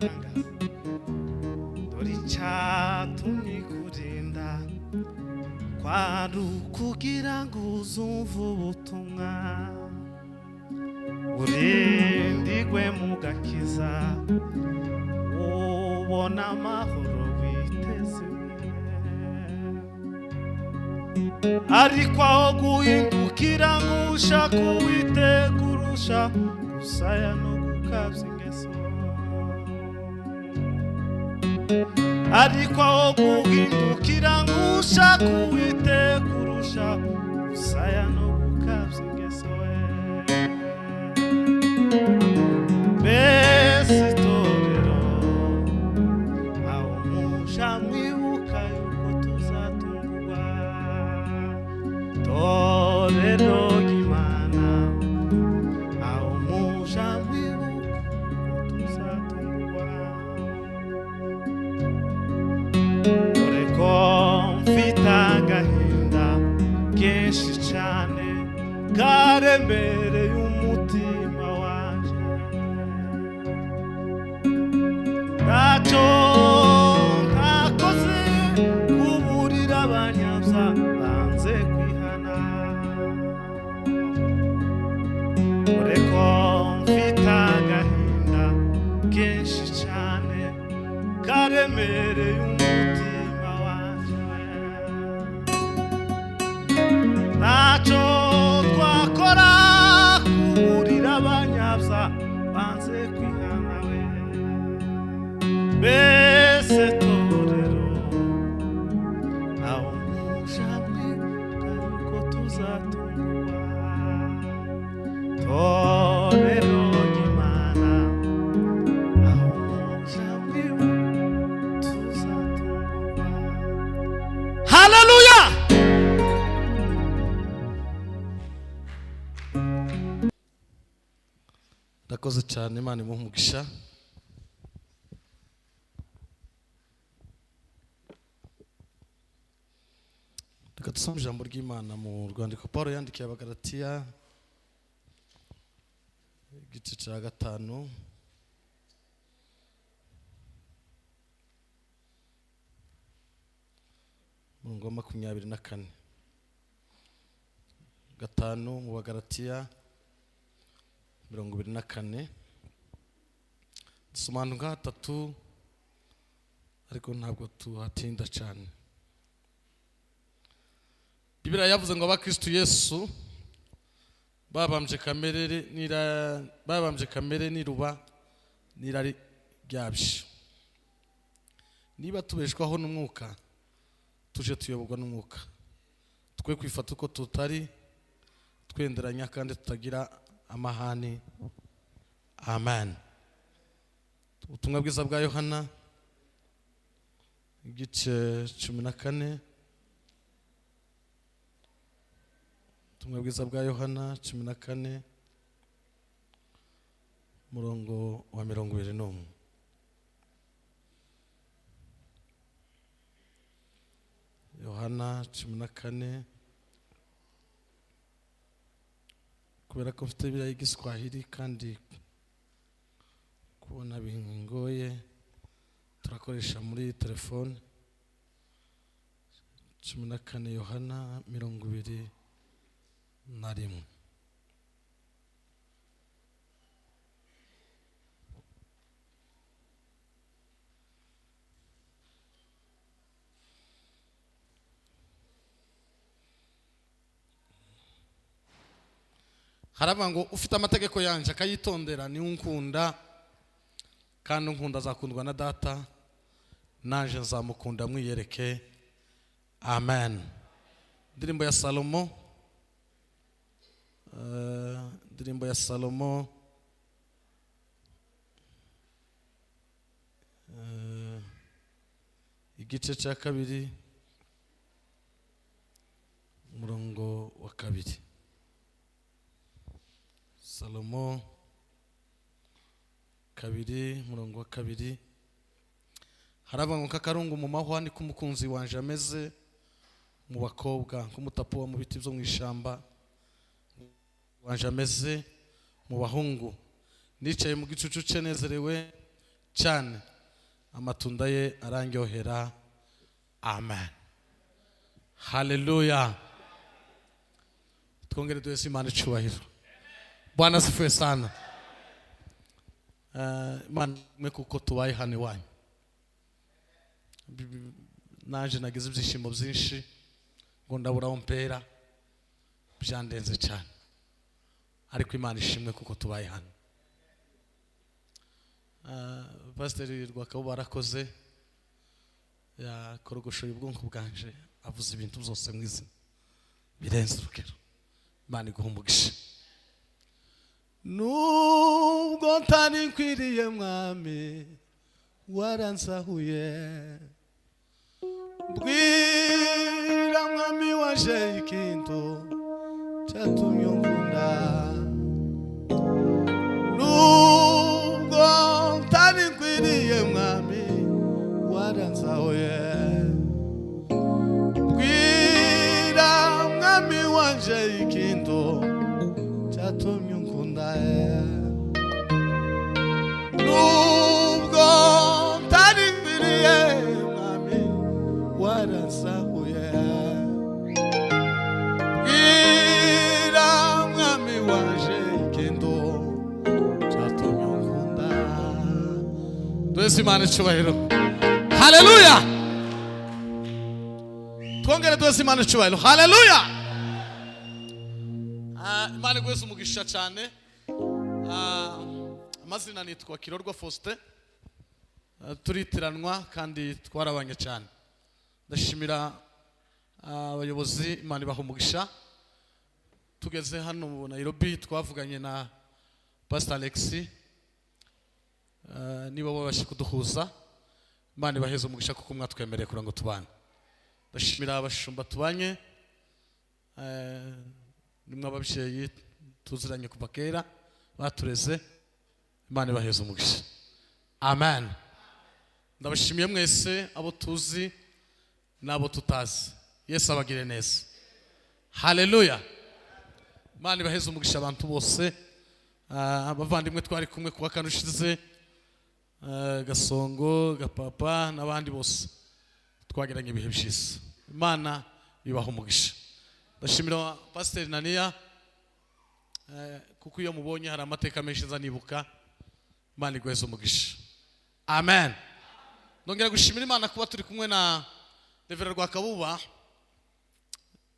Dore icyatumye kurinda kwari ukugira ngo uzumve ubutumwa, urindigwe mu gakiza, ubona amahoro witeze imbere. Ariko aho guhindukira ngo ushake Uwiteka urusha gusaya no gukabya ingeso, ariko aho guhindukira ngo ushake Uwiteka urusha gusaya no gukabya ingeso we. Mbese itorero aho muja mwibuka yuko tuzatungurwa, torero ry'Imana aho muja mwibuka yuko tuzatungurwa. Dore ko mfite agahinda kenshi cyane karemereye umutima wanje, ntacyo ntakoze kuburira abanyabyaha banze kwihana. Dore ko mfite agahinda kenshi cyane karemereye umutima wanje, ntacyo twakora kuburira abanyabyaha banze kwihana we. Mbese torero aho muja mwibuka yuko tuzatungurwa, torero ry'Imana aho muja mwibuka tuzatungurwa. Haleluya! Ndakoze cyane, Imana imuhe umugisha. Reka dusome ijambo ry'Imana mu rwandiko Paul yandikiye Abagalatiya, igice cya 5, umurongo wa 24. 5 mu Bagalatiya 24, dusoma ahantu nka hatatu ariko ntabwo tuhatinda cyane. Bibiliya yavuze ngo abakristu Yesu babambye kamere nira, babambye kamere n'iruba n'irari ryabyo. Niba tubeshwaho n'umwuka, tuje tuyoborwa n'umwuka, twe kwifata uko tutari, twenderanya kandi tutagira amahani. Amen. Ubutumwa bwiza bwa Yohana igice 14, ubutumwa bwiza bwa Yohana 14 umurongo wa 21. Yohana 14, kubera ko mfite Bibiliya y'Igiswahili kandi kubona bingoye, turakoresha muri telefone. 14 Yohana 21. Haravuga ngo ufite amategeko yanjye akayitondera niwe unkunda, kandi unkunda azakundwa na data, naje nzamukunda mwiyereke. Amen. Indirimbo ya Salomo, indirimbo ya Salomo, igice cya 2 umurongo wa 2. Salomo 2 umurongo wa 2, haravuga ngo kakarungu mu mahwa ni k'umukunzi wanje ameze mu bakobwa, nk'umutapuwa mu biti byo mu ishyamba wanje ameze mu bahungu. Nicaye mu gicucu cye nezerewe Cyane amatunda ye arangyohera. Amen, haleluya. Twongere duhese Imana icubahiro. Bwana asifiwe sana. Imana imwe kuko tubaye hano iwanyu. Naje nagize ibyishimo byinshi ngo ndabura aho mpera, byandenze cyane, ariko Imana ishimwe kuko tubaye hano. Pasiteri Rwakabo barakoze, yakorogoshoye ubwonko bwanje, avuze ibintu byose mu izina birenze urugero. Imana iguha umugisha. Nubwo ntari nkwiriye mwami, waransahuye. Mbwira mwami waje ikintu cyatumye unkunda. Nubwo ntari nkwiriye mwami, waransahuye. Mbwira mwami wanje ikintu cyatumye unkunda. Nubwo ntari nkwiriye mwami, waransahuye. Bwira mwami wanje ikintu cyatumye unkunda. Duhese Imana icubahiro. Haleluya. Twongere duhese Imana icubahiro. Haleluya. Imana iguheze umugisha cyane. Amazina nitwa Kirorwa Faustin. Turitiranwa kandi twarabanye cyane. Ndashimira abayobozi, Imana ibaha umugisha. Tugeze hano mu Nairobi twavuganye na Pastor Alexis, niba babashe kuduhuza. Imana ibaheze umugisha kuko mwatwemereye kugira ngo tubane. Ndashimira abashumba tubanye, nimwe ababyeyi tuziranye kuva kera batureze. Imana ibaheze umugisha. Amen. Ndabashimiye mwese, abo tuzi n'abo tutazi. Yesu abagire neza. Haleluya. Imana ibaheze umugisha abantu bose. Abavandimwe twari kumwe kuwa kane ushize, Gasongo, Gapapa n'abandi bose twagiranye ibihe byiza. Imana ibaha umugisha. Ndashimira Pasiteri Naniya, kuko iyo mubonye hari amateka menshi nza nibuka. Imana iguheze umugisha. Amen. Ndongera gushimira Imana kuba turi kumwe na Revera Rwakabuba.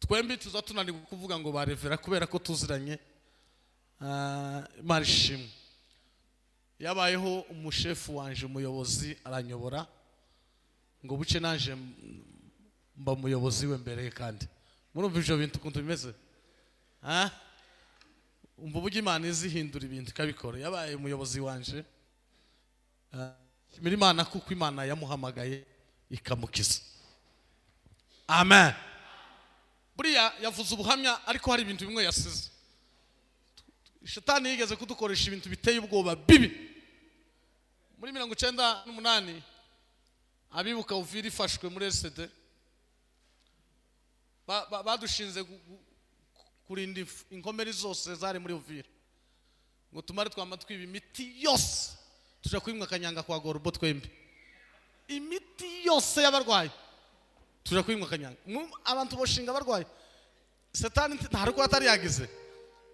Twembi tuza tunanirwa kuvuga ngo ba Revera kubera ko tuziranye. Imana ishimwe. Yabayeho umushefu wanje, umuyobozi, aranyobora ngo buce naje mba umuyobozi we mbere ye. Kandi murumva ibyo bintu ukuntu bimeze. Ah? Umva uburyo Imana izihindura ibintu ikabikora. Yabaye umuyobozi wanje. Shimira Imana kuko Imana yamuhamagaye ikamukiza. Amen. Buriya yavuze ubuhamya, ariko hari ibintu bimwe yasize. Shetani yigeze kudukoresha ibintu biteye ubwoba bibi muri 98. Abibuka Uvira ifashwe muri RCD, badushinze kurinda inkomeri zose zari muri Uvira ngo tumare twama twiba imiti yose, tuja kwimwa akanyanga kwa Gorubo twembi. Imiti yose y'abarwayi tuja kwimwa akanyanga. Abantu boshinga abarwayi. Satani ntari ko atari yagize,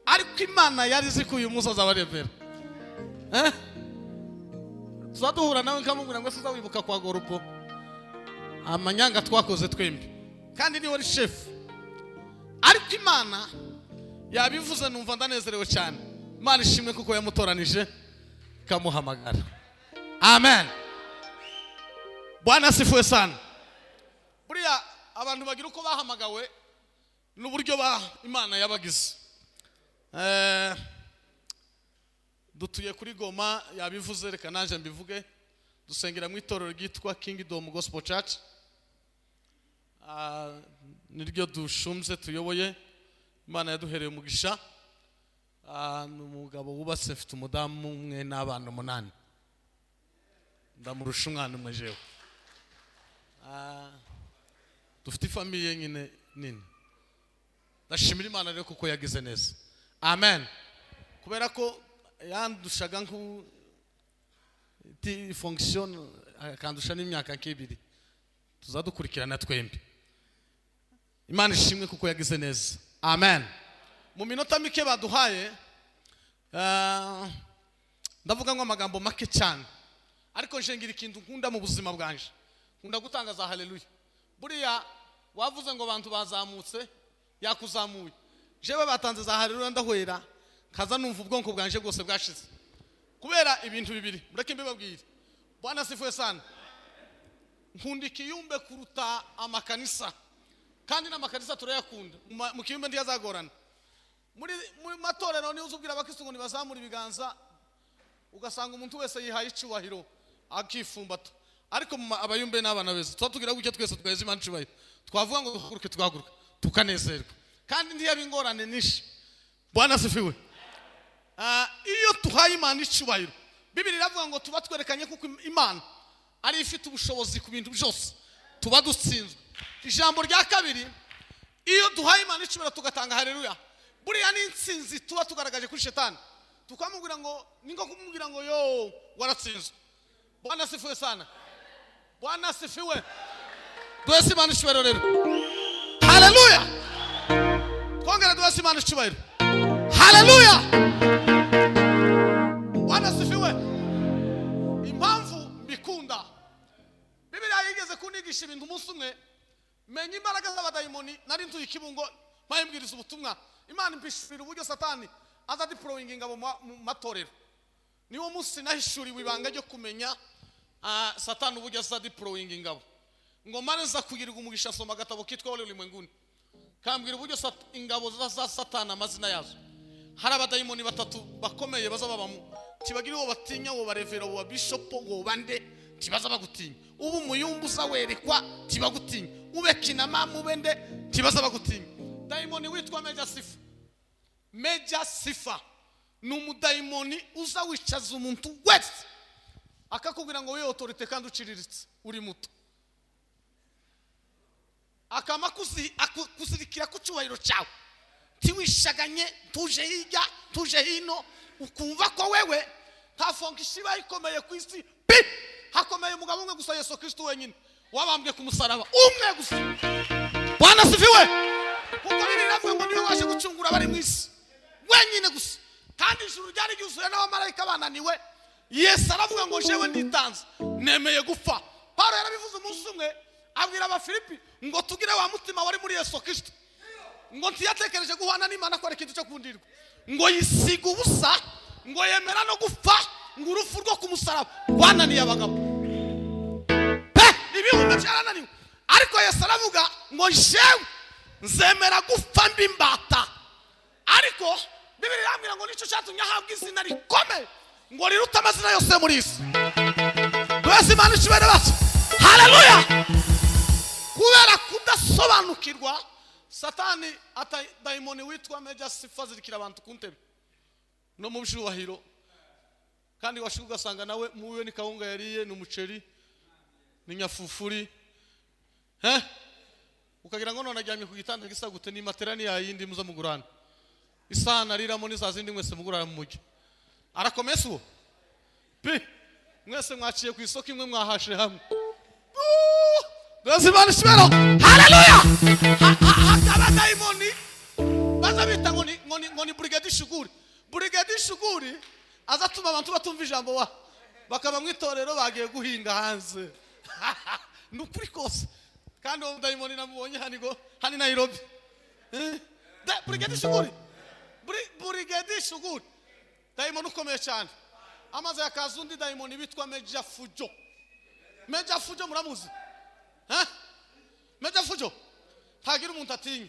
ariko Imana yari izi ko uyu munsi azabarebera. Eh? Tuza duhura nawe nkamubwira ngo siza wibuka kwa Gorubo amanyanga twakoze twembi, kandi niwe wari shefu. Ariko Imana yabivuze numva ndanezerewe cyane. Imana ishimwe kuko yamutoranije ikamuhamagara. Amen. Bwana asifiwe sana. Buriya abantu bagira uko bahamagawe n'uburyo ba Imana yabagize. Dutuye kuri Goma, yabivuze, reka naje mbivuge. Dusengera mu itorero ryitwa Kingdom Gospel Church. Niryo dushumze, tuyoboye. Imana yaduhereye umugisha. Ni umugabo wubatse, mfite umudamu umwe n'abana 8. Ndamurusha umwana umwe jewe. Dufite ifamille nyine nini. Ndashimira Imana rero kuko yagize neza. Amen. Kubera ko yandushaga nku Ti fonction akandusha n'imyaka nk'ibiri, tuzadukurikirana twembi. Imana ishimwe kuko yagize neza. Amen. Mu minota mike baduhaye, ndavuga ngo amagambo make cyane, ariko nje ngira ikintu nkunda mu buzima bwanje, nkunda gutanga za haleluya. Buriya wavuze ngo abantu bazamutse, yakuzamuye. Jewe batanze za haleluya ndahwera, kaza numva ubwonko bwanje bwose bwashize kubera ibintu bibiri. Mureke mbibabwire. Bwana asifiwe sana. Nkunda ikiyumbe kuruta amakanisa, kandi n'amakanisa turayakunda. Mu kiyumbe ntiyazagorana. Muri matorero niyo uzubwira abakristo ngo nibazamure ibiganza, ugasanga umuntu wese yihaye icyubahiro akifumbata. Ariko abayumbe n'abana beza tuba tugira gutya twese tugaheza Imana icyubahiro, twavuga ngo duhaguruke, tugahaguruka tukanezerwa, kandi ntiyaba ingorane nyinshi. Bwana asifiwe. Iyo tuhaye Imana icyubahiro, Bibiliya iravuga ngo tuba twerekanye kuko Imana ari ifite ubushobozi ku bintu byose, tuba dutsinzwe. Ijambo rya kabiri, iyo duhaye Imana icyubahiro tugatanga haleluya, buriya ni intsinzi tuba tugaragaje kuri shetani, tukamubwira ngo ni nko kumubwira ngo yo waratsinzwe. Bwana asifiwe sana. Bwana asifiwe. Duhese Imana icyubahiro rero. Haleluya. Twongere duhese Imana icyubahiro. Haleluya. Bwana asifiwe. Impamvu mbikunda, Bibiliya yigeze kunyigisha ibintu umunsi umwe, menya imbaraga z'abadayimoni. Nari ntuye i Kibungo, mpayimbwiriza ubutumwa, Imana impishurira uburyo Satani aza deploying ingabo mu matorero. Niwo munsi nahishuriwe ibanga ryo kumenya Satani uburyo aza deploying ingabo. Ngo mare nza kugirirwa umugisha, soma agatabo kitwa Ole Ulimwenguni, kambwira uburyo ingabo za Satani amazina yazo. Hari abadayimoni batatu bakomeye baza babamo, kibagira uwo batinya, uwo barevera, uwo bishopo, uwo bande, kibaza bagutinya. Ubu umuyumbu uza werekwa, kibagutinya. Ube kinama mubende, kibaza bagutinya. Dayimoni witwa Meja Sifa. Meja Sifa ni umudayimoni uza wicaza umuntu wese, akakubwira ngo wewe autorité kandi uciriritse uri muto, akama kuzirikira ku cyubahiro cyawe, ntiwishaganye, tuje hirya tuje hino, ukumva ko wewe nta fonction iba ikomeye ku isi pi. Hakomeye umugabo umwe gusa, Yesu Kristo wenyine wabambwe ku musaraba, umwe gusa. Bwana asifiwe. Kuko Bibiliya iravuga ngo niwe waje gucungura abari mu isi wenyine gusa, kandi ijuru ryari ryuzuye n'abamarayika bananiwe. Yesu aravuga ngo jewe nditanze, nemeye gupfa. Paulo yarabivuze umunsi umwe, abwira Abafilipi ngo tugire wa mutima wari muri Yesu Kristo, ngo ntiyatekereje guhana n'Imana ko ari ikintu cyo kundirwa, ngo yisiga ubusa, ngo yemera no gupfa, ngo urupfu rwo ku musaraba rwananiye abagabo pe, ibihumbi byarananiwe. Ariko Yesu aravuga ngo jewe nzemera gupfa mbi imbata. Ariko Bibiliya irambwira ngo nicyo cyatumye ahabwa izina rikomeye, ngo riruta amazina yose muri isi. Twese Imana ishobora bacu. Haleluya. Kubera kudasobanukirwa, Satani ata dayimoni witwa Meja Sifa zirikira abantu ku ntebe no mu byubahiro, kandi washuka ugasanga nawe muwe ni kawunga yariye, ni umuceri, ni nyafufuri, ukagira ngo none aryamye ku gitanda gisa gute, ni matera ni yayindi muza mugurana, isahani ariramo ni za zindi mwese mugurana mu mujyi. Arakomeye uwo pi, mwese mwaciye ku isoko imwe, mwahashe hamwe. Imana ishimero. Haleluya. Hakaba dayimoni baza bita ngo ni brigade shuguri. Brigade shuguri azatuma abantu batumva ijambo, wa bakaba mu itorero bagiye guhinga hanze. Ni ukuri kose. Kandi uwo dayimoni namubonye hano ngo hani Nairobi. Brigade shuguri, brigade shuguri, dayimoni ukomeye cyane. Amaze yakaza undi dayimoni bitwa Meja Fujo. Meja Fujo muramuzi? Meja Fujo ntagira umuntu atinya.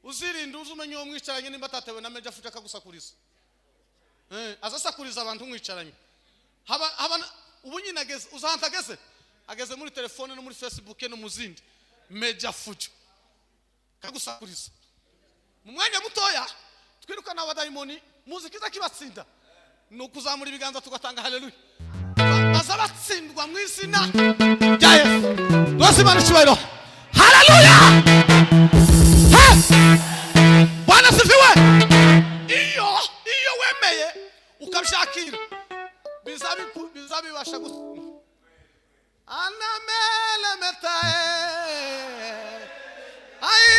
Uzirinde, uze umenye uwo mwicaranye nimba atatewe na Meja Fujo akagusakuriza. Azasakuriza abantu mwicaranye. Haba ubu nyine ageze, uzi ahantu ageze muri telefone no muri Facebook no mu zindi. Meja Fujo kagusakuriza mu mwanya mutoya. Twirukana abadayimoni, muzi kiza kibatsinda ni ukuzamura ibiganza tugatanga haleluya. Baza batsindwa mu izina rya Yesu. Rwose Imana icyubahiro. Haleluya. Bwana asifiwe. Iyo wemeye ukabyakira biza. Bizabibasha gusenga. Anamelemeta ai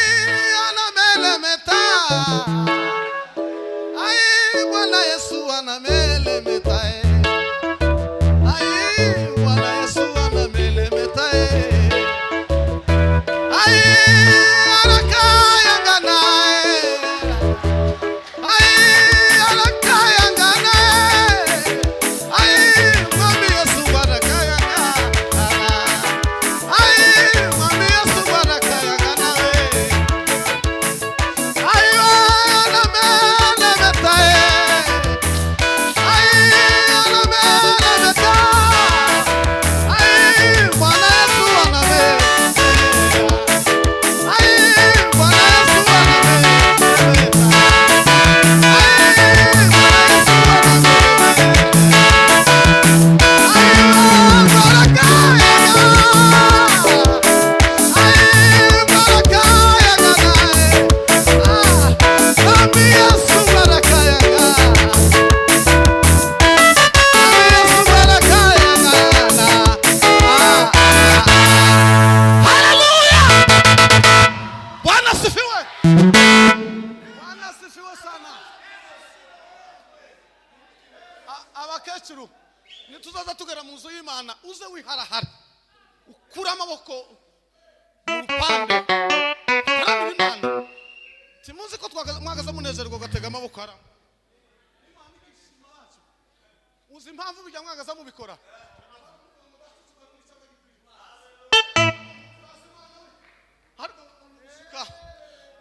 anamelemeta ai Bwana Yesu anamelemeta ai Bwana Yesu anamelemeta ai arakayangana ai arakayangana ai Mwami Yesu arakayangana ai Mwami Yesu arakayangana ai anamelemeta ai anamelemeta ai Bwana Yesu anamelemeta ai Bwana Yesu anamelemeta ai Bwana Yesu anamelemeta Bwana asifiwe. Bwana asifiwe sana. Abakecuru nituzaza tugera mu nzu y'Imana uze wiharahara ukure amaboko mu rupande utaramira Imana. Timuzi ko mwagaza munezerwa ugatega amaboko hara. Imana ikishima wacu. Uzi impamvu bijya mwagaza mubikora?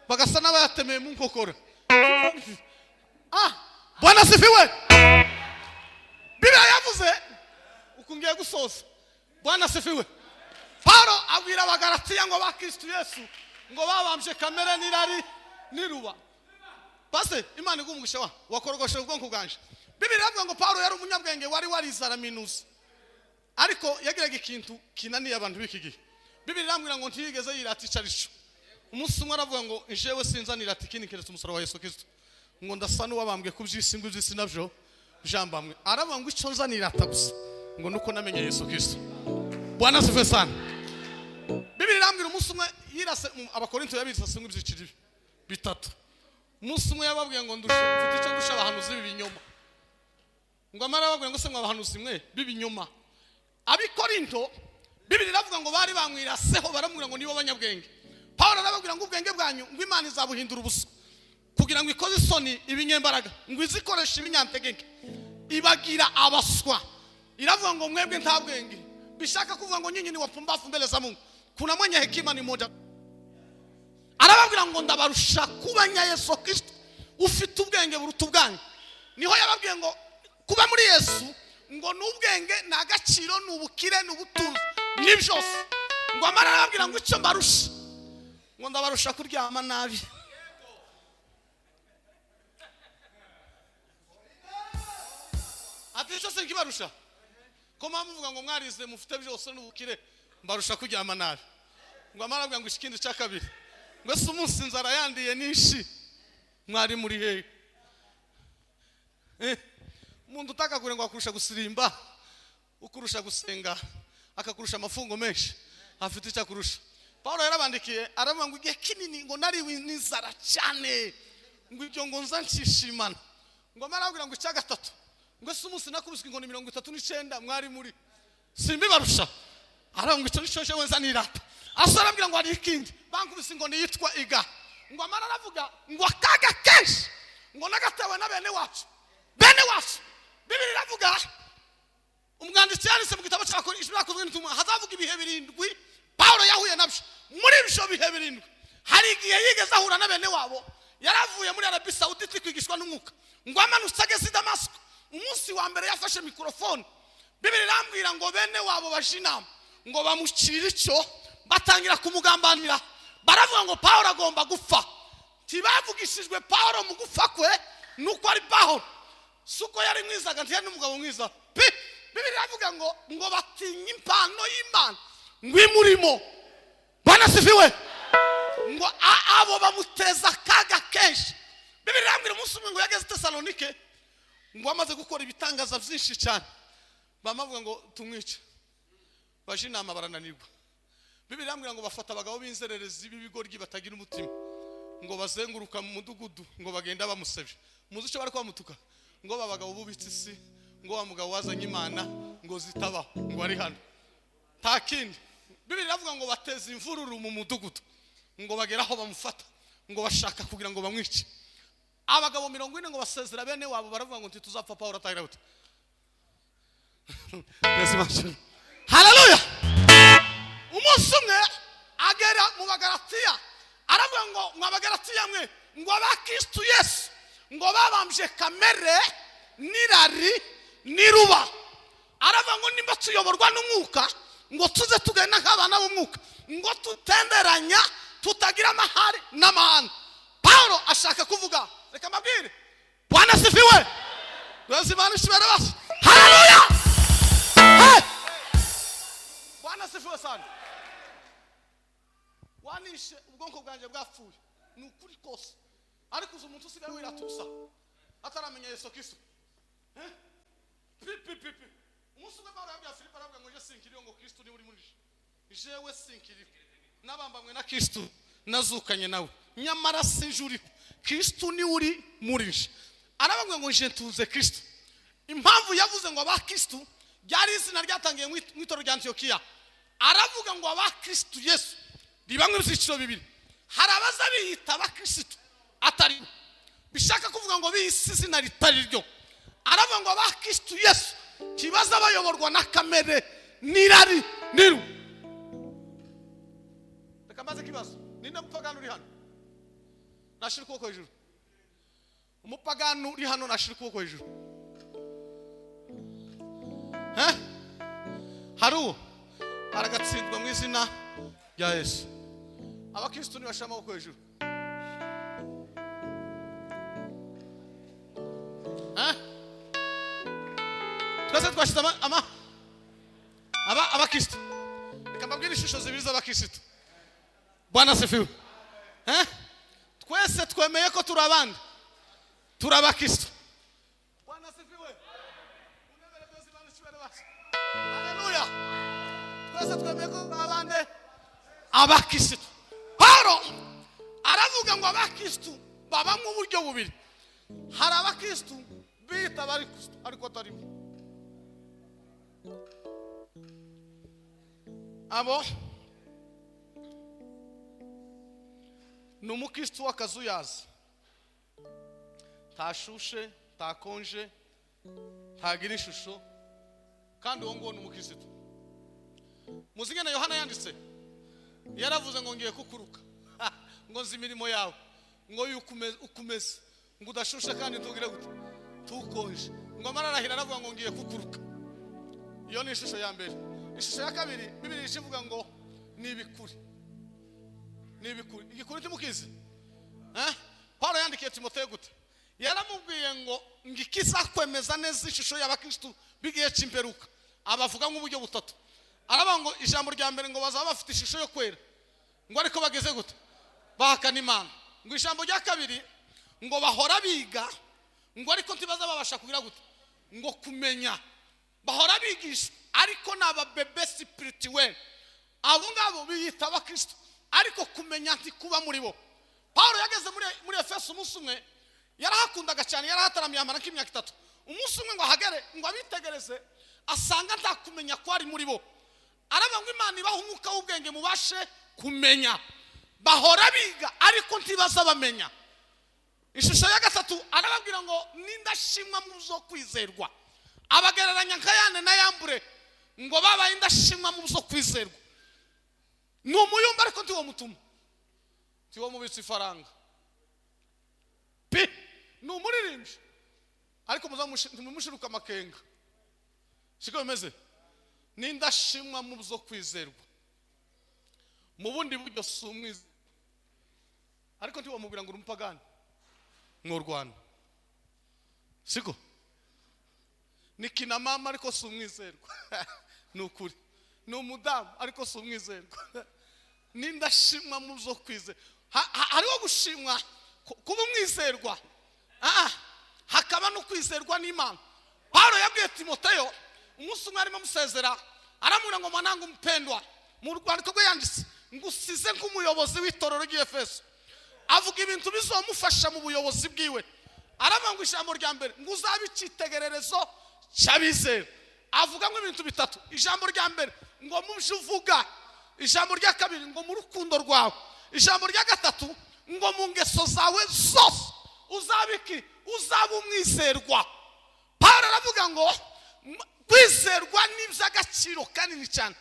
Bagasa n'abayatemeye mu nkokora. Bwana asifiwe. Biblia yavuze uku ngiye gusoza. Bwana asifiwe. Paulo abwira Abagalatiya ngo ba Kristo Yesu ngo babambye kamere n'irari n'iruba. Base Imana igumugisha wa wakorogoshe ubwonko bwanje. Biblia iravuga ngo Paulo yari umunyabwenge wari warizaraminuza, ariko yagiraga ikintu kinaniye abantu b'iki gihe. Biblia irambwira ngo ntiyigeze yirata icarico. Umunsi umwe aravuga ngo jewe sinzanirata ikindi keretse umusaraba wa Yesu Kristo, ngo ndasa n'uwabambwe ku by'isi ngo iby'isi nabyo jambamwe. Aravuga ngo icyo nzanirata gusa ngo nuko namenye Yesu Kristo. Bwana asifiwe sana. Biblia irambwira umunsi umwe yirase Abakorinto yabirase ngo ibyiciro bitatu. Umunsi umwe yababwiye ngo ndusha mfite icyo ndusha abahanuzi b'ibinyoma. Ngo amara ababwiye ngo se mwa bahanuzi mwe b'ibinyoma. Abikorinto Biblia iravuga ngo bari bamwiraseho baramubwira ngo nibo banyabwenge. Paulo arababwira ngo ubwenge bwanyu ngo Imana izabuhindura ubusa kugira ngo ikoze isoni ibinyembaraga, ngo izikoreshe ibinyantegeke ibagira abaswa. Iravuga ngo mwebwe nta bwenge, bishaka kuvuga ngo nyinyi ni wapumbafu mbele za Mungu, kuna mwenye hekima ni moja. Arababwira ngo ndabarusha kuba nya Yesu Kristo ufite ubwenge buruta ubwanyu. Niho yababwiye ngo kuba muri Yesu ngo n'ubwenge ni agaciro ni ubukire ni ubutunzi ni byose. Ngo amara arababwira ngo icyo mbarusha ngo ndabarusha kuryama nabi. Ati icyo sinkibarusha ko muvuga ngo mwarize mufite byose n'ubukire, mbarusha kuryama nabi. Ngo amara arababwira ngo ikindi cya kabiri ngo se umunsi inzara yandiye ninshi mwari muri hehe? Umuntu utakagure ngo akurusha gusirimba, ukurusha gusenga, akakurusha amafungo menshi, afite icyo akurusha. Paulo yarabandikiye aravuga ngo igihe kinini ngo nari n'inzara cyane, ngo ibyo ngo nza nshishimana. Ngo amara arababwira ngo icya gatatu ngo se umunsi nakubiswe inkoni 39 mwari muri simbibarusha. Aravuga ngo icyo nicyo jewe nza nirata. Asa arabwira ngo hari ikindi bankubise inkoni yitwa iga. Ngo amara aravuga ngo akaga kenshi ngo nagatewe na bene wacu. Bene wacu. Biblia iravuga umwanditsi yanditse mu gitabo cy'Abakorinto n'intumwa hazavuga ibihe birindwi Paulo yahuye nabyo. Muri ibyo bihe birindwi hari igihe yigeze ahura na bene wabo, yaravuye muri Arabi Saudite kwigishwa n'umwuka, ngo amanutse ageze i Damasiko. Umunsi wa mbere yafashe mikrofone. Biblia irambwira ngo bene wabo baje inama ngo bamucire icyo, batangira kumugambanira, baravuga ngo Paulo agomba gupfa. Ntibavugishijwe Paulo mu gupfa kwe nuko ari Paulo, suko yari mwiza ntiyari n'umugabo mwiza pe. Biblia iravuga ngo ngo batinye impano y'Imana ngo imurimo. Bwana asifiwe. Ngo abo bamuteza akaga kenshi. Biblia irambwira umunsi umwe ngo yageze i Tesalonike ngo amaze gukora ibitangaza byinshi cyane. Bamavuga ngo tumwice, baje inama barananirwa. Bibiliya irambwira ngo bafata abagabo b'inzererezi b'ibigoryi batagira umutima, ngo bazenguruka mu mudugudu, ngo bagenda bamusebye. Muzi icyo bari bamutuka? Ngo babagabo bubitse isi, ngo wa mugabo wazanye imana ngo zitabaho, ngo ari hano nta kindi. Bibiliya iravuga ngo bateza imvururu mu mudugudu, ngo bagere aho bamufata, ngo bashaka kugira ngo bamwice. Abagabo 40 ngo basezera bene wabo, baravuga ngo ntituzapfa Pawulo atagira gute. Haleluya. Umunsi umwe agera mu Bagalatiya, aravuga ngo mwa Bagalatiya mwe, ngo abakristu Yesu ngo babambye kamere n'irari n'iruba. Aravuga ngo nimba tuyoborwa n'umwuka, ngo tuze tugenda nk'abana b'umwuka, ngo tutenderanya, tutagira amahari n'amahane. Paulo ashaka kuvuga, reka mbabwire, Bwana asifiwe. Haleluya. Hey! Bwana asifiwe sana. Wanishe ubwonko bwanjye bwapfuye, ni ukuri kose. Ariko uzi umuntu usigaye wiratusa ataramenya Yesu Kristo. Pi pi pi pi. Umunsi umwe Paulo yabwiye Filipo, aravuga ngo je sinkiriho, ngo Kristo ni uri muri je. Jewe sinkiriho, nabambamwe na Kristo, nazukanye nawe, nyamara sinjuriho, Kristo ni uri muri je. Aravuga ngo je ntuze Kristo. Impamvu yavuze ngo abakristo ryari izina ryatangiye mu itorero rya Antiyokiya. Aravuga ngo abakristo Yesu ribamwe ibyiciro bibiri. Hari abaza biyita abakristo atari, bishaka kuvuga ngo biyise izina ritari ryo. Aravuga ngo abakristo Yesu kibaza bayoborwa na kamere n'irari niru. Reka maze kibazo, ninde mupagani uri hano? Nashira ukuboko hejuru. Umupagani uri hano nashira ukuboko hejuru. Haruwo aragatsindwa mu izina rya Yesu. Abakristo ntibashira amaboko hejuru. Twese twashize abakristo. Reka mbabwire ishusho zibiri z'abakristo. Bwana asifiwe. Twese twemeye ko turi abandi, turi abakristo. Bwana asifiwe. Haleluya. Twese twemeye ko turi abandi, abakristo. Paulo aravuga ngo abakristo babamo uburyo bubiri. Hari abakristo bita abakristo ariko atarimo. Abo ni umukristo w'akazuyazi, ntashushe, ntakonje, ntagira ishusho, kandi uwo nguwo ni umukristo. Muzi ingene Yohana yanditse, yaravuze ngo ngiye kukuruka, ngo nzi imirimo yawe, ngo ukumeze, ngo udashushe kandi ntugire gute, tukonje. Ngo amara arahira aravuga ngo ngiye kukuruka. Iyo ni ishusho ya mbere. Ishusho ya kabiri, Bibiliya ivuga ngo ni ibikuri. Ni ibikuri. Igikuri ntimukizi? Paulo yandikiye Timoteyo gute? Yaramubwiye ngo ngikizakwemeza neza ishusho y'abakristo b'igihe cy'imperuka. Abavuga nk'uburyo butatu. Aravuga ngo ijambo rya mbere ngo bazaba bafite ishusho yo kwera, ngo ariko bageze gute? Bahakana Imana. Ngo ijambo rya kabiri ngo bahora biga, ngo ariko ntibaza babasha kugira gute? Ngo kumenya. Bahora bigisha ariko naba bebe spirituel. Abo ngabo biyita abakristo ariko kumenya ntikuba muri bo. Paulo yageze muri Efeso umunsi umwe, yarahakundaga cyane, yarahataramiye amara nk'imyaka 3. Umunsi umwe ngo ahagere, ngo abitegereze, asanga nta kumenya ko ari muri bo. Aravuga ngo Imana ibaha umwuka w'ubwenge mubashe kumenya. Bahora biga ariko ntibaza bamenya. Ishusho ya gatatu arababwira ngo nindashimwa mu zo kwizerwa. Abagereranya nka Yane na Yambure, ngo babaye indashimwa mu zo kwizerwa. Ni umuyumba ariko ntiwo mutuma, ntiwo mubitsa ifaranga pi, ni umuririmbyi ariko muzamushiruka amakenga. Siko bimeze? Nindashimwa mu zo kwizerwa. Mu bundi buryo si umwizerwa, ariko ntiwo mubwira ngo uri umupagani mworwana. Siko? Ni kina mama ariko si umwizerwa. Ni ukuri. Ni umudamu ariko si umwizerwa. Nindashimwa mu zo kwizerwa. Hariho gushimwa kuba umwizerwa, hakaba no kwizerwa n'Imana. Paulo yabwiye Timoteyo Umunsi umwe arimo amusezera, aramubwira ngo: "Mwanangu mpendwa," mu rwandiko rwe yanditse ngo usize nk'umuyobozi w'itorero ry'Efeso, avuga ibintu bizamufasha mu buyobozi bwiwe. Aravuga ngo ijambo rya mbere ngo uzabe icyitegererezo cy'abizera. Avuga ngo ibintu bitatu: ijambo rya mbere ngo mu byo uvuga, ijambo rya kabiri ngo mu rukundo rwawe, ijambo rya gatatu ngo mu ngeso zawe zose uzaba iki? Uzaba umwizerwa. Paul aravuga ngo kwizerwa ni iby'agaciro kanini cyane.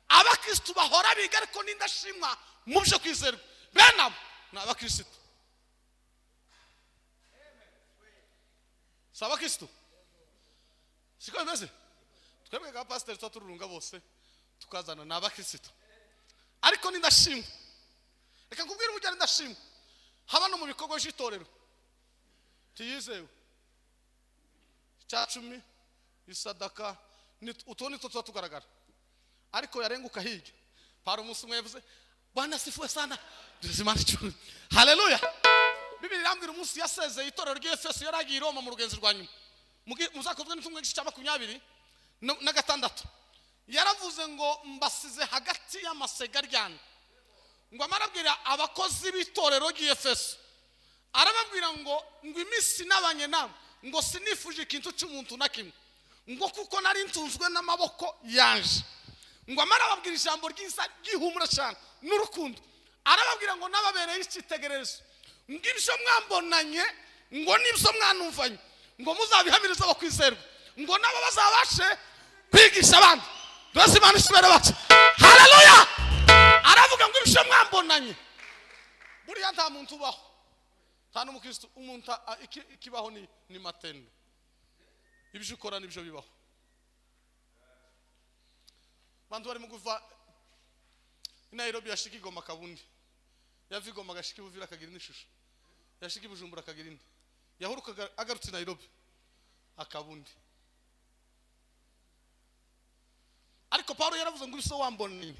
Abakirisitu bahora biga, ariko n'indashimwa mu byo kwizerwa, bene abo ni abakirisitu, si abakirisitu. Siko bimeze? Twebwe nka pasiteri tuba tururunga bose tukazana, ni abakirisitu ariko n'indashimwa. Reka nkubwire uburyo ari indashimwa haba no mu bikorwa by'itorero tiyizewe. 10, isadaka, utu nitwo tuba tugaragara, ariko yarenguka hirya. Pari umunsi umwe yavuze: "Bwana asifiwe sana, Imana icumi, haleluya." Bibiri irambwira umunsi yasezeye itorero ry'Efeso, yari agiye i Roma mu rugenzi rwa nyuma. Muzakozwe n'intumwa igice cya 26, yaravuze ngo: "Mbasize hagati y'amasega aryana." Ngo amarabwira abakozi b'itorero ry'Efeso, arababwira ngo iminsi nabanye namwe, ngo sinifuje ikintu cy'umuntu na kimwe, ngo kuko nari ntunzwe n'amaboko yanje. Ngo amara ababwira ijambo ryiza ry'ihumura cyane n'urukundo, arababwira ngo nababereye icyitegererezo, ngo ibyo mwambonanye, ngo n'ibyo mwanumvanye, ngo muzabihamirize abakwizerwa, ngo nabo bazabashe kwigisha abandi. Mbese Imana isubira bacu, haleluya. Aravuga ngo ibyo mwambonanye. Buriya nta muntu ubaho, nta n'umukristo, umuntu ikibaho ni matendo. Ibyo ukora nibyo bibaho. Bantu barimo kuva i Nairobi, yashika Igoma kabundi, yava Igoma agashika Ibuvira akagira n'ishusho, yashika Ibujumbura akagira indi, yahuruka agarutse i Nairobi akabundi. Ariko Paulo yaravuze ngo ibyo wambonanye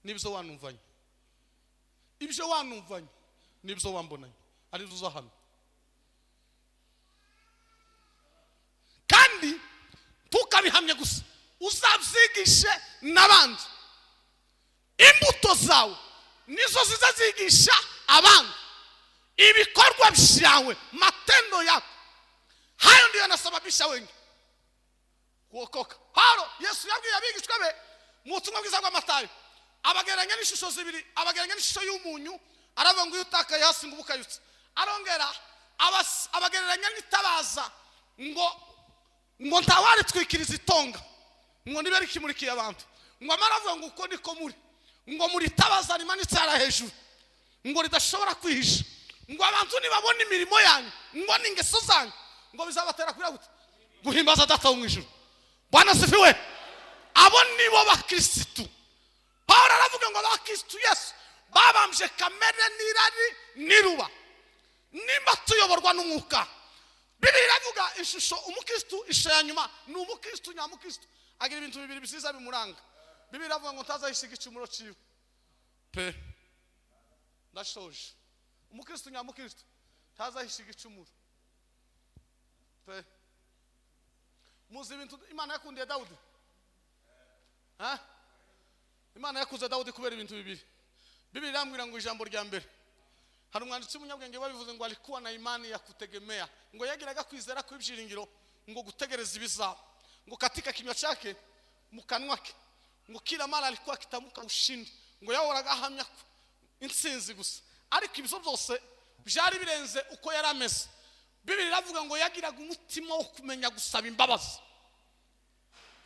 n'ibyo wanumvanye, ibyo wanumvanye n'ibyo wambonanye ari byo uzahamya, kandi ntukabihamye gusa, uzabyigishe n'abandi. Imbuto zawe nizo zizazigisha abandi, ibikorwa byawe, matendo yako, hayo ndiyo yanasababisha wengi kuokoka. Paulo, Yesu yabwiye abigishwa be mu butumwa bwiza bwa Matayo, abagereranya n'ishusho zibiri. Abagereranya n'ishusho y'umunyu, aravuga ngo iyo utakaye hasi ngo ubukayutse. Arongera abagereranya n'itabaza, ngo ntawaritwikiriza itonga, ngo nibe rikimurikiye abantu. Ngo amara avuga ngo uko niko muri, ngo muri tabaza rimanitse hara hejuru, ngo ridashobora kwihisha, ngo abantu nibabona imirimo yanyu, ngo n'ingeso zanyu, ngo bizabatera kugira gute? Guhimbaza Data wo mu ijuru. Bwana asifiwe. Abo nibo bakirisitu. Paulo aravuga ngo abakirisitu Yesu babambye kamere n'irari n'iruba, nimba tuyoborwa n'umwuka. Bibiri iravuga ishusho umukristu, ishusho ya nyuma ni umukristu nyamukristu agira ibintu bibiri bisiza bimuranga. Bibiri iravuga ngo ntazahisiga igicumuro ciwe pe. Ndashoje. Umukristu nyamukristu ntazahisiga igicumuro pe. Muzi ibintu Imana yakundiye Dawudi? Ha? Imana yakuze Dawudi kubera ibintu bibiri. Bibiri irambwira ngo ijambo rya mbere, hari umwanditsi w'umunyabwenge babivuze ngo alikuwa na imani ya kutegemea, ngo yagiraga kwizera kw'ibyiringiro, ngo gutegereza ibizaba, ngo katika kinywa chake, mu kanwa ke, ngo kila mara alikuwa akitamuka ushindi, ngo yahoraga ahamya intsinzi gusa. Ariko ibyo byose byari birenze uko yari ameze. Bibiri iravuga ngo yagiraga umutima wo kumenya gusaba imbabazi.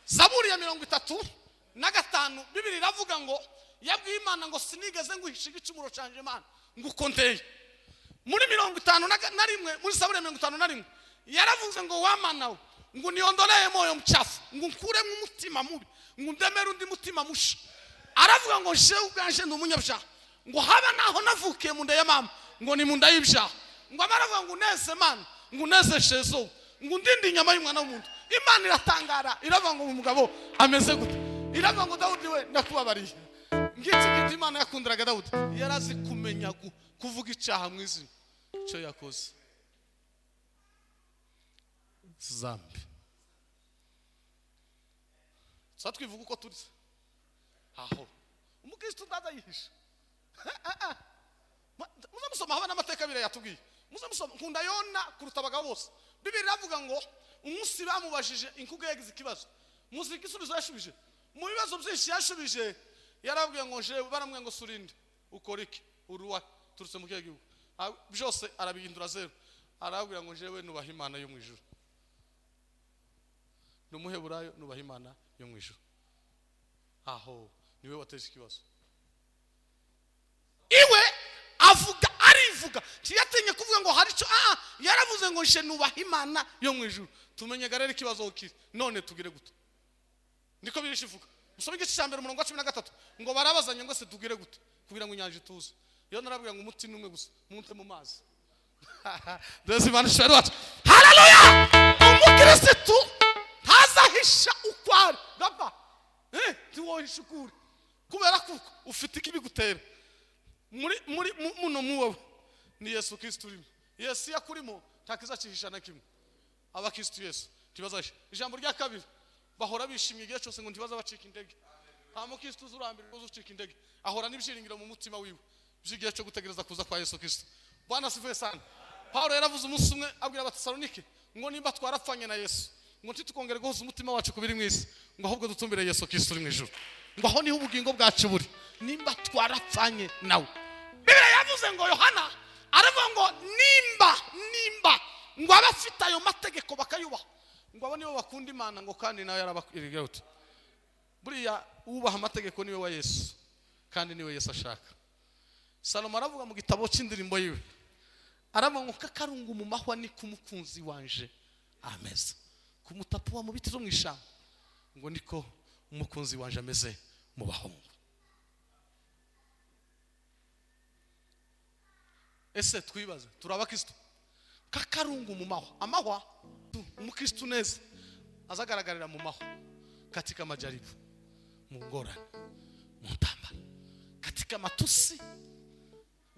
Zaburi ya 35, Bibiri iravuga ngo yabwiye Imana ngo sinigeze nguhisha igicumuro canje Imana, ngo uko nteye. Muri 51, muri Zaburi ya 51, yaravuze ngo wamana we, ngo niondolee moyo mchafu, ngo nkuremo umutima mubi, ngo ndemere undi mutima musha. Aravuga ngo jewe ubwanje ndi umunyabyaha, ngo haba naho navukiye mu nda ya mama, ngo ni mu nda y'ibyaha. Ngo amaravuga ngo uneze Mana, ngo unezeshe izuba, ngo undinde inyama y'umwana w'umuntu. Imana iratangara, iravuga ngo umugabo ameze gute? Iravuga ngo Dawudi we ndakubabariye. Ngiki kintu Imana yakundiraga Dawudi, yarazi kumenya kuvuga icyaha mu izina icyo yakoze. Zambi. Sa twivuga uko turi. Aho umukristo ndazayihisha. Muze musoma haba n'amateka abiri yatubwiye. Muze musoma, nkunda Yona kuruta abagabo bose. Bibiri iravuga ngo umunsi bamubajije inkuge yagize ikibazo, muzi igisubizo yashubije. Mu bibazo byinshi yashubije yarabwiye ngo jewe, baramubwiye ngo surinde ukora iki, uruwa turutse mu kihe gihugu, byose arabihindura zero. Arababwira ngo jewe nubaha Imana yo mu ijuru, ni umuheburayo, nubaha Imana yo mu ijuru. Aho niwe wateje ikibazo. Iwe avuga, arivuga, ntiyatinye kuvuga ngo hari icyo, yaravuze ngo nje nubaha Imana yo mu ijuru. Tumenye rero ikibazo kiri none, tugire gute? Niko birisha ivuga. Musome igice cya mbere umurongo wa 13, ngo barabazanye ngo se tugire gute kugira ngo inyanja ituze. Iyo narabwira ngo umuti numwe gusa, munte mu mazi. Desi Imana ishobora wacu. Haleluya! Umukristo ntazahisha uko ari. Gapfa. Ntiwohisha ukuri. Kubera kuko ufite ikibigutera. Muri muno muwe ni Yesu Kristo urimo. Yesu yakurimo ntakizacihisha na kimwe. Abakristo Yesu ntibazahisha. Ijambo rya kabiri, bahora bishimye igihe cyose ngo ntibaza bacika intege. Nta mukristo uzurambirwa uzucika intege. Ahora n'ibyiringiro mu mutima wiwe by'igihe cyo gutegereza kuza kwa Yesu Kristo. Bwana asifiwe sana. Paulo yaravuze umunsi umwe abwira Abatesalonike ngo nimba twarapfanye na Yesu, ngo ntitukongere guhuza umutima wacu kubiri mu isi, ngo ahubwo dutumbire Yesu Kristo uri mu ijuru, ngo aho niho ubugingo bwacu buri, nimba twarapfanye nawe. Bibiliya yavuze ngo Yohana aravuga ngo nimba ngo abafite ayo mategeko bakayubaha, ngo abo nibo bakunda Imana, ngo kandi nawe yarabakwiriye. Buriya ubaha amategeko niwe wa Yesu, kandi niwe Yesu ashaka. Salomo aravuga mu gitabo cy'indirimbo yiwe, aravuga ngo kakarungu mu mahwa ni kumukunzi wanje ameze, kumutapuwa mu biti zo mu ishamba, ngo niko umukunzi wanje ameze mu bahungu. Ese twibaze, turi abakristo? Kakarungu mu mahwa, amahwa umukristo neza azagaragarira mu mahwa, katika majaribu, mu ngorane, mu ntambara, katika matusi,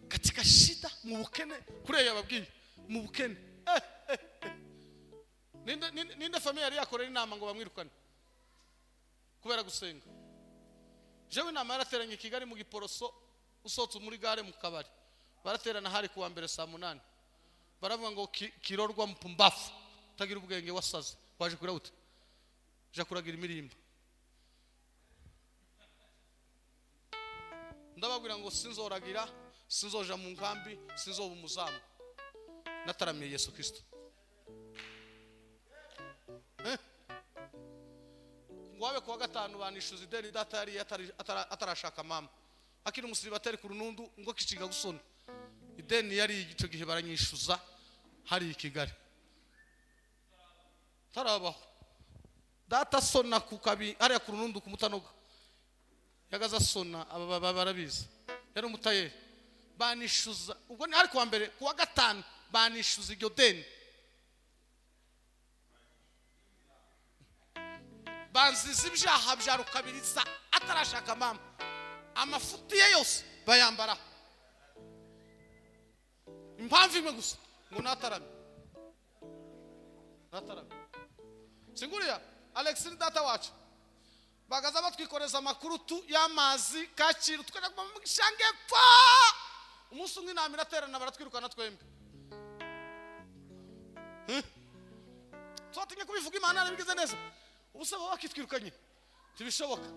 katika shida, mu bukene. Kuriya yababwiye mu bukene. Ninde familia yari yakorera inama ngo bamwirukane kubera gusenga? Jewe inama yarateranye i Kigali mu Giporoso, usohotse muri gare mu kabari, baraterana hari kuwa mbere saa 8, baravuga ngo kirorwa mpumbafu utagira ubwenge wasaze, waje kura ute, ja kuragira imirimba. Ndababwira ngo sinzoragira, sinzoja mu nkambi, sinzoba umuzamu, nataramiye Yesu Kristo. Ngo abe kuwa gatanu banishuza ideni data yari atarashaka mama, akiri umusiribateri ku runundu, ngo kiciga gusona ideni yari icyo gihe baranyishuza hari i Kigali. Tarabaho data sona ku kabi ariya ku runundu ku mutanoga, yagaza sona aba barabizi, yari umutayeri. Banishuza ubwo ni ari kuwa mbere, kuwa gatanu banishuza iryo deni, banziza ibyaha bya Rukabiriza atarashaka mama, amafuti ye yose bayambara. Impamvu imwe gusa, ngo natarame. Singuriya Alex ni data wacu, bagaza batwikoreza amakuru tu y'amazi Kacyiru, tukajya mu gishange pfa. Umunsi umwe inama iraterana baratwirukana twembi. Twatinye kubivuga, Imana yarabigize neza, ubusa baba bakitwirukanye ntibishoboka.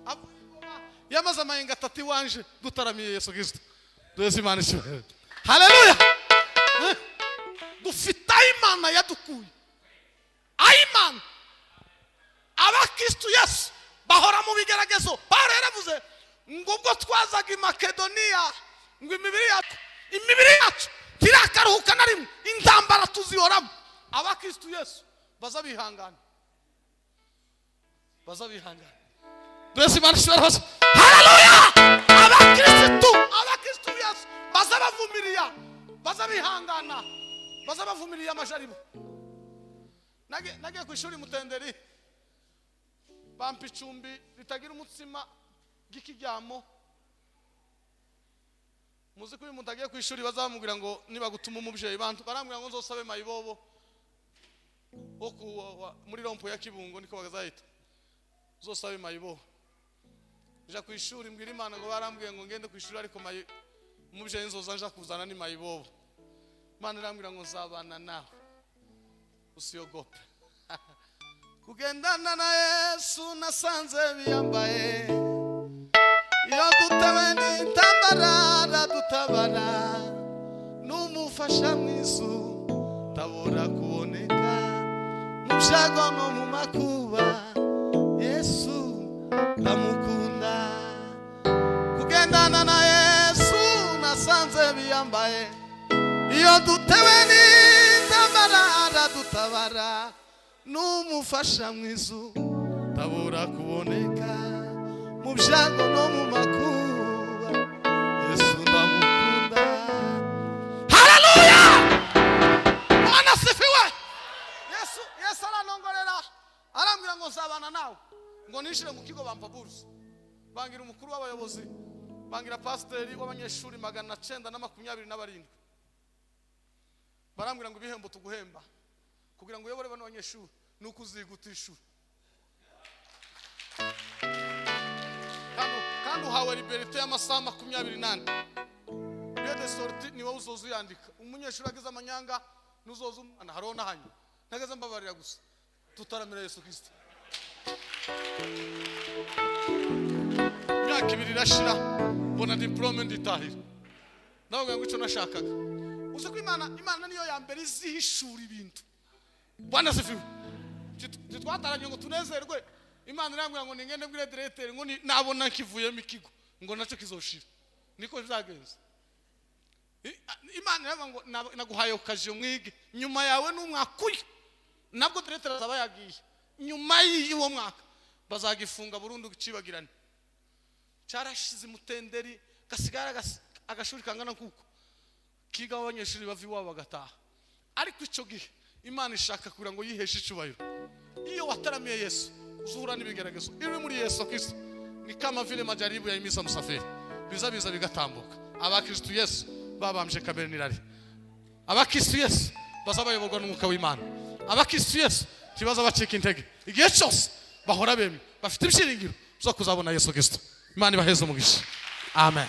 Yamaze amayenga atatu iwanje dutaramiye Yesu Kristo. Duheze Imana ishimwe. Haleluya! Dufite Imana yadukuye, Imana. Abakristo Yesu bahora mu bigeragezo. Paulo yaravuze ngo ubwo twazaga i Makedoniya, ngo imibiri yacu tirakaruhuka na rimwe, intambara tuzihoramo. Abakristo Yesu baza bihangana, baza bihangana. Duheze Imana ishimwe. Haleluya! Abakristo Yesu baza bavumiriya, baza bihangana, baza bavumiriya amajaribu. Nagiye ku ishuri Mutenderi, bampa icumbi ritagira umutsima ry'ikiryamo. Muzi ko uyu muntu agiye ku ishuri bazamubwira ngo niba gutuma umubyeyi, bantu barambwira ngo nzosabe mayibobo wo muri rompo ya Kibungo, niko bagazahita. Uzosabe mayibobo. Nja ku ishuri, mbwira Imana ngo barambwiye ngo ngende ku ishuri, ariko mayi umubyeyi nzoza nja kuzana ni mayibobo. Imana irambwira ngo nzabana nawe, usiogope. Kugendana na Yesu nasanze biyambaye. Iyo dutewe n'intambara aradutabara, n'umufasha mwizu tabura kuboneka mu byago no mu makuba. Yesu ndamukunda. Kugendana na Yesu nasanze biyambaye. Iyo dutewe n'intambara aradutabara, n'umufasha mwizu tabura kuboneka mu byago no mu makuba. Yesu ndamukunda. Haleluya, Bwana asifiwe. Yesu aranongorera, arambwira ngo nzabana nawe, ngo ninjire mu kigo bampa buruse, bangira umukuru w'abayobozi, bangira pasiteri w'abanyeshuri 927. Barambwira ngo ibihembo tuguhemba kugira ngo uyobore bano banyeshuri ni uko uziga utishura, kandi uhawe liberite y'amasaha 24. Iyo de sortie ni wowe uzoza uyandika. Umunyeshuri ageze amanyanga nuzoza umwana hariho n'ahanye ntageze mbabarira gusa tutaramira Yesu Kristo. Imyaka 2 irashira, mbona diplome nditahira. Nawe ngo icyo nashakaga, uzi ko Imana niyo ya mbere izihishura ibintu. Bwana asifiwe. Titwataranye ngo tunezerwe. Imana irambwira ngo ningende mbwire directeur ngo nabona nkivuyemo ikigo ngo nacyo kizoshira. Niko bizagenze. Imana iravuga ngo naguhaye occasion mwige, nyuma yawe n'umwaka uyu nabwo directeur azaba yagiye, nyuma y'uwo mwaka bazagifunga burundu cibagirane. Cyarashize mutenderi gasigara agashuri kangana kuko kiga abanyeshuri bava iwabo bagataha. Ariko icyo gihe Imana ishaka kugira ngo yiheshe icubahiro. Iyo wataramiye Yesu uzuhura n'ibigeragezo. Iyo uri muri Yesu Kristo ni kama vile majaribu yaimisa msafiri, biza biza bigatambuka. Abakristo Yesu babambye kamere n'irari. Abakristo Yesu bazabayoborwa n'umwuka w'Imana. Abakristo Yesu ntibaza bacika intege, igihe cyose bahora bemye bafite ibyiringiro byo kuzabona Yesu Kristo. Imana ibaheze umugisha. Amen.